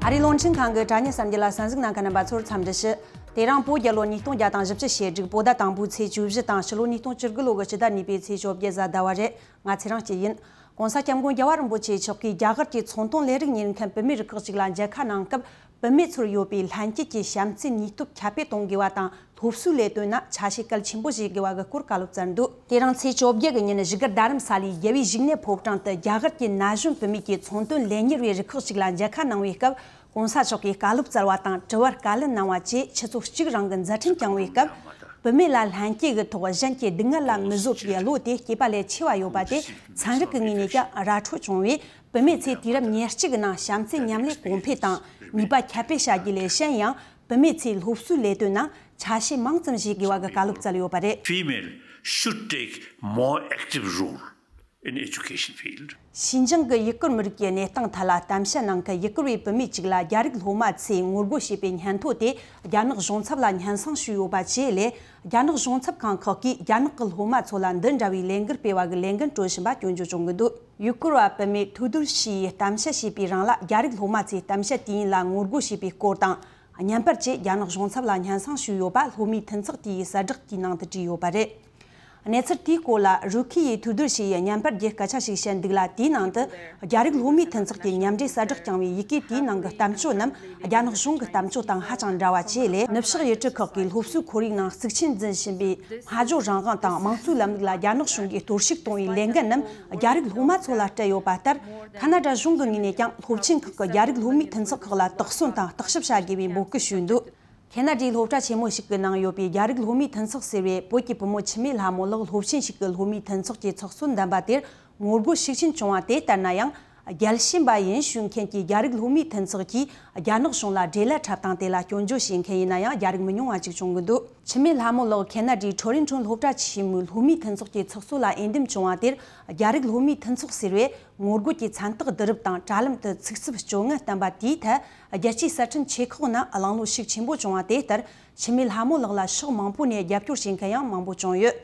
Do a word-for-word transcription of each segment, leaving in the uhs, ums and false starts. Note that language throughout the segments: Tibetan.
ཨ་རིའི་རླུང་འཕྲིན་ཁང་གི་དྲ་བརྙན་གསར་འགྱུར་ལ་གསན་གཟིགས་གནང་མཁན་རྣམ་པ་ཚོར་འཚམས་འདྲི་ཞུ། དེ་རིང་བོད་རྒྱལ་ལོ་ཉིས་སྟོང་བརྒྱ་དང་བཞི་བཅུ་ཞེ་དྲུག་བོད་ཟླ་དང་པོའི་ཚེས་བཅུ་བཞི་དང་ཕྱི་ལོ་ཉིས་སྟོང་བཅུ་དགུ་ལོ་གི་སྤྱི་ཟླ་གཉིས་པའི་ཚེས་བཅོ་བརྒྱད་གཟའ་ཟླ་བ་རེད། ང་ཚེ་རིང་སྐྱིད་ཡིན། ༸གོང་ས་༸སྐྱབས་མགོན་རྒྱལ་བ་རིན་པོ་ཆེ་མཆོག་གིས་རྒྱ་གར་གྱི་ཚོང་དོན་ལས་རིགས་གཉེར་མཁན་བུད་མེད་རུ་ཁག་ཅིག་ལ་མཇལ་ཁ་གནང་སྐབས། བུད་མེད་ཚོར་ཡོད་པའི་ལྷན་སྐྱེས་ཀྱི་བྱམས་བརྩེའི་ནུས་སྟོབས་ཁྱབ་སྤེལ་གཏོང་དགོས་པ་དང་། སློབ་གསོའི་ལས་དོན་ན་ཆ་ཤས་གལ་ཆེན་པོ་བཞེས་དགོས་པ་གི་སྐོར་བཀའ་སློབ་སྩལ་འདུག་དེ་རིང་ཚེས་བཅོ་བརྒྱད་ཀྱི་ཉིན་བཞུགས་སྒར་རྡ་རམ་ས་ལའི་རྒྱལ་བའི་བཞུགས་གནས་ཕོ་བྲང་དུ་རྒྱ་གར་གྱི་ན་གཞོན་བུད་མེད་ཀྱི་ཚོང་དོན་ལས་གཉེར་བའི་རུ་ཁག་ཅིག་ལ་མཇལ་ཁ་གནང་བའི་སྐབས། ༸གོང་ས་མཆོག་གིས་བཀའ་སློབ་སྩལ་བ་དང་དྲི་བར་བཀའ་ལན་གནང་བ་བཅས་ཆུ་ཚོད་གཅིག་རིང་གི་མཛད་འཕྲིན་བསྐྱངས་པའི་སྐབས། བུད་མེད་ལ་ལྷན་སྐྱེས་ཀྱི་ཐོག་གཞན་གྱི་སྡུག་བསྔལ་ལ་མི་བཟོད་པའི་བློ་དེ་སྐྱེས་པ་ལས་ཆེ་བ་ཡོད་པ་དེ་ཚན་རིག་གི་ངོས་ནས་ཀྱང་ར་འཕྲོད་བྱུང་བས། བུད་མེད་ཚོས་དུས་རབས་ཉེར་གཅིག་གི་ནང་བྱམས་བརྩེ་མཉམ་ལས་གོང་འཕེལ་དང་ནུས་པ་ཁྱབ་སྤེལ་བྱ་རྒྱུ་ལས་གཞན་ཡང་། བུད་མེད་ཚོས་སློབ་གསོའི་ལས་དོན་ནང་ཆ་ཤས་མང་ཙམ་བཞེས་དགོས་པ་གི་བཀའ་སློབ་སྩལ་ཡོད་པ་རེད། Female should take more active role in education field. ཞིན་ཅང་གི་ཡུ་གུར་མི་རིགས་ཀྱི་གནས་སྟངས་ཐད་ལ་གཏམ་བཤད་གནང་མཁན་ཡུ་གུར་བའི་བུད་མེད་ཅིག་ལ་རྒྱ་རིགས་སློབ་མ་ཚོས་ངོ་རྒོལ་བྱས་པའི་སྙན་ཐོ་དེ་རྒྱ་ནག་གཞུང་ཚབ་ལ་སྙན་སེང་ཞུས་ཡོད་པ་བཅས་ལས། རྒྱ་ནག་གཞུང་ཚབ་ཁང་ཁག་གིས་རྒྱ་ནག་གི་སློབ་མ་ཚོ་ལ་འདི་འདྲ་བའི་ལས་འགུལ་སྤེལ་བ་གི་ལས་འགན་སྤྲོད་བཞིན་པ་སྐྱོན་བརྗོད་བྱུང་གི་འདུག་ཡུ་གུར་བ་བུད་མེད་ཐུ་དུར་ཤི་ཡིས་གཏམ་བཤད་བྱས་པའི་རིང་ལ། རྒྱ་རིགས་སློབ་མ་ཚོས་གཏམ་བཤད་དུས་ཡུན་ལ་ངོ་རྒོལ་བྱས་པའི་སྐོར་དང་། བརྙན་པར་བཅས་རྒྱ་ནག་གཞུང་ཚབ་ལ་སྙན་སེང་ཞུས་ཡོད་པ་སློབ་མའི་མཐུན་ཚོགས་དེའི་གསལ་བསྒྲགས་དེའི་ནང་དུ་བྲིས་ཡོད་པ་རེད། གནས་ཚུལ་དེའི་སྐོར་ལ་རུ་ཁི་ཡི་ཐུ་དུར་ཤི་ཡིས་བརྙན་པར་གྱི་སྐད་ཆ་ཞིག་བཤད་འདུག་ལ། དེའི་ནང་དུ་རྒྱ་རིགས་སློབ་མའི་མཐུན་ཚོགས་ཀྱི་མཉམ་འབྲེལ་གསལ་བསྒྲགས་བསྐྱངས་པའི་ཡི་གེ་དེའི་ནང་གི་གཏམ་བརྗོད་རྣམས་རྒྱ་ནག་གཞུང་གི་གཏམ་བརྗོད་དང་ཧ་ཅང་འདྲ་བ་བཅས་ལས། ནུབ་ཕྱོགས་ཡུལ་གྲུ་ཁག་གིས་སློབ་གསོའི་ཁོར་ཡུག་ནང་གཙིགས་ཆེན་འཛིན་བཞིན་པའི་སྨྲ་བརྗོད་རང་དབང་དང་དམངས་གཙོའི་ལམ་ལུགས་ལ་རྒྱ་ནག་གཞུང་གིས་གཏོར་བཤིག་གཏོང་བའི་ལས་འགན་རྣམས་རྒྱ་རིགས་སློབ་མ་ཚོ་ལ་སྤྲད་ཡོད་པ་ལྟར། ཁ་ན་ཌ་གཞུང་གི་ངོས་ནས་ཀྱང་སློབ་ཆེན་ཁག་གི་རྒྱ་རིགས་སློབ་མའི་མཐུན་ཚོགས་ཁག་ལ་དོགས་ཟོན་དང་བརྟག་ཞིབ་བྱ་དགོས་པའི་འབོད་སྐུལ་ཞུས་འདུག་ཁེ་ན་ཌའི་སློབ་གྲྭ་ཆེན་མོ་ཞིག་གི་ནང་ཡོད་པའི་རྒྱ་རིགས་སློབ་མའི་མཐུན་ཚོགས་ཟེར་བས། བོད་ཀྱི་བུ་མོ་འཆི་མེད་ལྷ་མོ་ལགས་སློབ་ཆེན་ཞིག་གི་སློབ་མའི་མཐུན་ཚོགས་ཀྱི་ཚོགས་གཙོ་འདེམས་པ་དེར་ངོ་རྒོལ་ཤུགས་ཆེན་བྱུང་བ་དེ་ལྟར་ན་ཡང་། རྒྱལ་ཞེན་པ་ཡིན་ཞུ་མཁན་གྱི་རྒྱ་རིགས་སློབ་མའི་མཐུན་ཚོགས་ཀྱིས་རྒྱ་ནག་གཞུང་ལ་འབྲེལ་ལད་འཁྲབ་སྟངས་དེ་ལ་སྐྱོན་བརྗོད་བྱེད་མཁན་ཡིན་ན་ཡང་རྒྱ་རིགས་མི་ཉུང་བ་ཅིག་བྱུང་གི་འདུག་འཆི་མེད་ལྷ་མོ་ལགས་ཁེ་ན་ཌའི་ཁྲོ་རི་ཁྲོན་སློབ་གྲྭ་ཆེན་མོའི་སློབ་མའི་མཐུན་ཚོགས་ཀྱི་ཚོགས་གཙོ་ལ་འོས་འདེམས་བྱུང་བ་དེར། རྒྱ་རིགས་སློབ་མའི་མཐུན་ཚོགས་ཟེར་བས། ངོ་རྒོལ་གྱི་མཚན་རྟགས་བསྡུ་རུབ་དང་། དྲ་ལམ་དུ་ཚིག་རྩུབ་སྤྱོད་ངན་བསྟན་པ་དེའི་ཐད། རྒྱལ་སྤྱིའི་གསར་འཕྲིན་ཆེ་ཁག་ནང་གླེང་སློང་ཤུགས་ཆེན་པོ་བྱུང་བ་དེ་ལྟར། འཆི་མེད་ལྷ་མོ་ལགས་ལ་ཕྱོགས་མང་པོ་ནས་རྒྱབ་སྐྱོར་བྱེད་མཁན་ཡང་མང་པོ་བྱུང་ཡོད།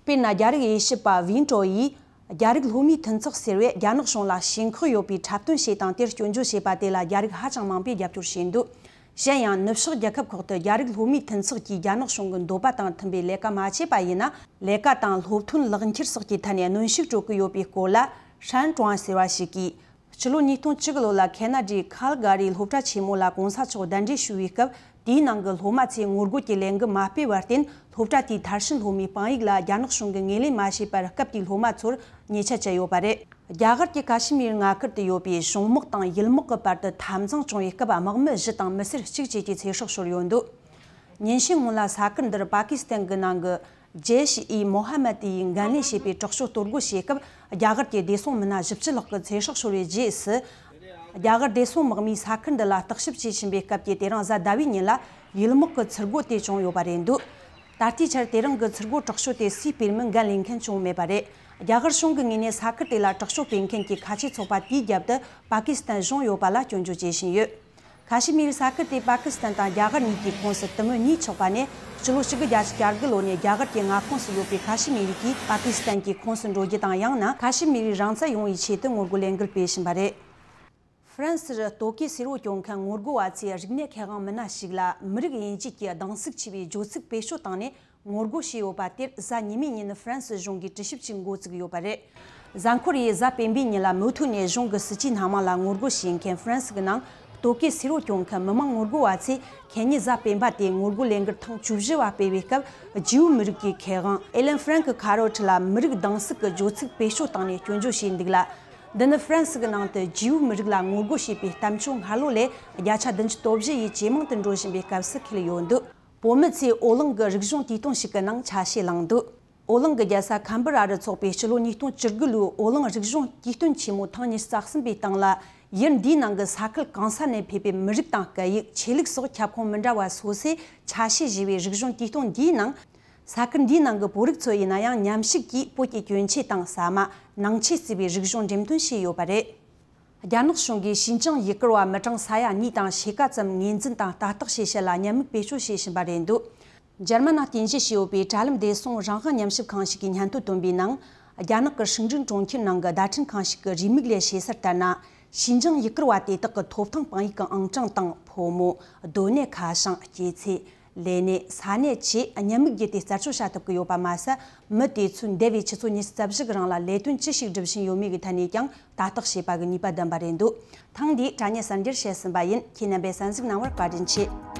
དཔེར་ན། རྒྱ་རིགས་དབྱེ་ཞིབ་པ་ཝིན་ཀྲོ་ཡིས། རྒྱ་རིགས་སློབ་མའི་མཐུན་ཚོགས་ཟེར་བས་རྒྱ་ནག་གཞུང་ལ་ཞེན་ཁོག་ཡོད་པའི་འཁྲབ་སྟོན་བྱས་སྟངས་དེར་སྐྱོན་བརྗོད་བྱས་པ་དེ་ལ་རྒྱ་རིགས་ཧ་ཅང་མང་པོས་རྒྱབ་སྐྱོར་བྱས་འདུག་གཞན་ཡང་། ནུབ་ཕྱོགས་རྒྱལ་ཁབ་ཁག་ཏུ་རྒྱ་རིགས་སློབ་མའི་མཐུན་ཚོགས་ཀྱིས་རྒྱ་ནག་གཞུང་གི་འདོད་པ་དང་མཐུན་པའི་ལས་ཀ་མ་བྱས་པ་ཡིན་ན། ལས་ཀ་དང་སློབ་ཐོན་ལག་འཁྱེར་སོགས་ཀྱི་ཐད་ནས་གནོན་ཤུགས་སྤྲོད་ཀྱི་ཡོད་པའི་སྐོར་ལ། ཧྲན་ཀྲུང་ཟེར་བ་ཞིག་གིས། ཕྱི་ལོ་ཉིས་སྟོང་བཅུ་དགུ་ལོ་ལ་ཁེ་ན་ཌའི་ཁལ་གྷ་རི་སློབ་གྲྭ་ཆེན་མོ་ལ་གོང་ས་མཆོག་གདན་འདྲེན་ཞུ་བའི་སྐབས། དེའི་ནང་གི་སློབ་མ་ཚོས་ངོ་རྒོལ་གྱི་ལས་འགུལ་མ་སྤེལ་བར་བརྟེན། སློབ་གྲྭ་དེའི་མཐར་ཕྱིན་སློབ་མའི་དཔང་ཡིག་ལ་རྒྱ་ནག་གཞུང་གིས་ངོས་ལེན་མ་བྱས་པར། སྐབས་དེའི་སློབ་མ་ཚོར་ཉེས་ཆད་བཅད་ཡོད་པ་རེད། རྒྱ་གར་གྱི་ཀ་ཤི་མིར་མངའ་ཁུལ་དུ་ཡོད་པའི་གཞུང་དམག་དང་ཡུལ་དམག་གི་བར་དུ་འཐབ་འཛིང་བྱུང་བའི་སྐབས། དམག་མི་བཞི་དང་མི་སེར་གཅིག་བཅས་ཀྱི་ཚེ་སྲོག་ཤོར་ཡོད་འདུག་ཉིན་ཤས་སྔོན་ལ་ས་ཁུལ་འདིར་པ་ཀི་སི་ཐན་གྱི་ནང་གི་ཇེ་ཤི་ཨི་མོ་ཧ་མད་ཡིས་འགན་ལེན་བྱས་པའི་དྲག་སྤྱོད་གཏོར་རྒོལ་བྱས་སྐབས། རྒྱ་གར་གྱི་བདེ་སྲུང་མི་སྣ་བཞི་བཅུ་ལྷག་གི་ཚེ་སྲོག་ཤོར་བའི་རྗེས་སུ། རྒྱ་གར་བདེ་སྲུང་དམག་མིས་ས་ཁུལ་འདི་ལ་བརྟག་ཞིབ་བྱེད་བཞིན་པའི་སྐབས་ཀྱི། དེ་རིང་གཟའ་ཟླ་བའི་ཉིན་ལ་ཡུལ་དམག་གི་ཚུར་རྒོལ་དེ་བྱུང་ཡོད་པ་རེད་འདུག་ད་ལྟའི་ཆར་དེ་རིང་གི་ཚུར་རྒོལ་དྲག་སྤྱོད་དེ་སུས་སྤེལ་མིན་འགན་ལེན་མཁན་བྱུང་མེད་པ་རེད། རྒྱ་གར་གཞུང་གི་ངོས་ནས་ས་ཁུལ་དེ་ལ་དྲག་སྤྱོད་སྤེལ་མཁན་གྱི་ཁ་ཆེ་ཚོགས་པ་དེའི་རྒྱབ་ཏུ་པ་ཀི་སི་ཐན་གཞུང་ཡོད་པ་ལ་སྐྱོན་བརྗོད་བྱེད་བཞིན་ཡོད། ཁ་ཤི་མིར་ས་ཁུལ་དེ་པ་ཀི་སི་ཐན་དང་རྒྱ་གར་གཉིས་ཀྱི་ཁོངས་སུ་དུ་མ་གཉིས་ཆགས་པ་ནས། ཕྱི་ལོ་གཅིག་དགུ་བརྒྱད་ཅུ་གྱ་དགུ་ལོ་ནས་རྒྱ་གར་གྱི་མངའ་ཁོངས་སུ་ཡོད་པའི་ཁ་ཤི་མིར་གྱིས་པ་ཀི་སི་ཐན་གྱི་ཁོངས་སུ་འགྲོ་རྒྱུ་དང་། ཡང་ན་ཁ་ཤི་མིར་རང་བཙན་ཡོང་བའི་ཆེད་དུ་ངོ་རྒོལ་ལས་འགུལ་སྤེལ་བཞིན་པ་རེད། ཧྥ་རན་སིར་ལྟོ་གོས་སེར་པོ་གྱོན་མཁན་ངོ་རྒོལ་བ་ཚོས་རིག་གནས་མཁས་དབང་མི་སྣ་ཞིག་ལ་མི་རིགས་དབྱེ་འབྱེད་ཀྱི་གདུང་སེམས་ཆེ་བའི་བརྗོད་ཚིག་བེད་སྤྱོད་བཏང་ནས། ངོ་རྒོལ་བྱས་ཡོད་པ་དེར་གཟའ་ཉི་མའི་ཉིན་ཧྥ་རན་སི་གཞུང་གིས་དྲི་ཞིབ་ཅིག་འགོ་བཙུགས་ཡོད་པ་རེད། གཟའ་འཁོར་ཡས་གཟའ་སྤེན་པའི་ཉིན་ལ་མུ་མཐུད་ནས་གཞུང་གི་སྲིད་ཇུས་སྣ་མང་ལ་ངོ་རྒོལ་བྱེད་མཁན་ཧྥ་རན་སི་གི་ནང་ལྟོ་གོས་སེར་པོ་གྱོན་མཁན་མི་མང་ངོ་རྒོལ་བ་ཚོས་ཁེ་ཉིན་གཟའ་སྤེན་པ་དེ་ངོ་རྒོལ་ལས་འགུལ་ཐེངས་བཅུ་བཞི་བ་སྤེལ་བའི་སྐབས། ཇིའུ་མི་རིགས་ཀྱི་མཁས་དབང་ཨེ་ལན་ཧྥ་རན་ཀི་ཁ་རོ་ཁྲི་ལ་མི་རིགས་གདུང་སེམས་ཀྱི་བརྗོད་ཚིག་བེད་སྤྱོད་བཏང་ནས་སྐྱོན་བརྗོད་བྱས་འདུག་ལ། འདི་ནི་ཧྥ་རན་སི་གི་ནང་དུ་ཇིའུ་མི་རིགས་ལ་ངོ་རྒོལ་བྱས་པའི་གཏམ་བརྗོད་སྔ་ལོ་ལས་བརྒྱ་ཆ་བདུན་ཅུ་དོན་བཞི་ཡིས་ཇེ་མང་དུ་འགྲོ་བཞིན་པའི་སྐབས་སུ་འཁེལ་ཡོད་འདུག་བོད་མི་ཚོས་བོད་གླིང་གི་རིག་གཞུང་དུས་སྟོན་ཞིག་གི་ནང་ཆ་ཤས་བླངས་འདུག་བོད་གླིང་གི་རྒྱལ་ས་ཁམ་བུ་ར་རུ་འཚོགས་པའི་ཕྱི་ལོ་ཉིས་སྟོང་བཅུ་དགུ་ལོའི་བོད་གླིང་རིག་གཞུང་དུས་སྟོན་ཆེན་མོ་ཐེངས་ཉི་ཤུ་རྩ་གསུམ་པའི་སྟེང་ལ། ཡུལ་འདིའི་ནང་གི་ས་ཁུལ་གང་ས་ནས་ཕེབས་པའི་མི་རིགས་དང་སྐད་ཡིག་ཆོས་ལུགས་སོགས་ཁྱབ་ཁོངས་མི་འདྲ་བ་སོ་སོས་ཆ་ཤས་བཞེས་པའི་རིག་གཞུང་དུས་སྟོན་འདིའི་ནང་། ས་ཁུལ་འདིའི་ནང་གི་བོད་རིགས་ཚོ་ཡིན་ན་ཡང་མཉམ་ཞུགས་ཀྱིས་བོད་ཀྱི་གྱོན་ཆས་དང་ཟ་མ། ནང་ཆས་བརྩི་བའི་རིག་གཞུང་འགྲེམས་སྟོན་བྱས་ཡོད་པ་རེད། རྒྱ་ནག་གཞུང་གིས་ཞིན་ཅང་ཡུ་གུར་བ་མི་གྲངས་ས་ཡ་གཉིས་དང་ཕྱེད་ཀ་ཙམ་ངོས་འཛིན་དང་ལྟ་རྟོག་བྱེད་ཆེད་ལ་ཉེས་དམིགས་བེད་སྤྱོད་བྱེད་བཞིན་པ་རེད་འདུག་འཇར་མན་ནང་རྟེན་གཞི་བྱས་ཡོད་པའི་དྲ་ལམ་བདེ་སྲུང་རང་དབང་ཉམས་ཞིབ་ཁང་ཞིག་གིས་སྙན་ཐོ་བཏོན་པའི་ནང་། རྒྱ་ནག་གི་ཧྲིན་ཀྲིན་གྲོང་ཁྱེར་ནང་གི་བརྡ་འཕྲིན་ཁང་ཞིག་གི་རེའུ་མིག་ལས་ཤེས་གསལ་ལྟར་ན། ཞིན་ཅང་ཡུ་གུར་བ་དེ་དག་གི་ཐོབ་ཐང་དཔང་ཡིག་གི་ཨང་གྲངས་དང་ཕོ་མོ། སྡོད་གནས་ཁ་བྱང་། སྐྱེས་ཚེས། ལས་གནས། ས་གནས་བཅས་ཉེས་དམིགས་བརྒྱུད་དེ་རྩད་གཅོད་བྱ་ཐུབ་ཀྱི་ཡོད་པ་མ་ཟད། མི་དེ་ཚོས་འདས་པའི་ཆུ་ཚོད་ཉི་ཤུ་རྩ་བཞི་གི་རིང་ལ་ལས་དོན་ཅི་ཞིག་སྒྲུབ་བཞིན་ཡོད་མེད་ཀྱི་ཐད་ནས་ཀྱང་ལྟ་རྟོག་བྱེད་པ་གི་ནུས་པ་ལྡན་པ་རེད་འདུག་ཐེངས་འདིའི་དྲ་བརྙན་གསར་འགྱུར་བཤད་ཟིན་པ་ཡིན། ཁྱེད་རྣམ་པས་གསན་གཟིགས་གནང་བར་བཀའ་དྲིན་ཆེ།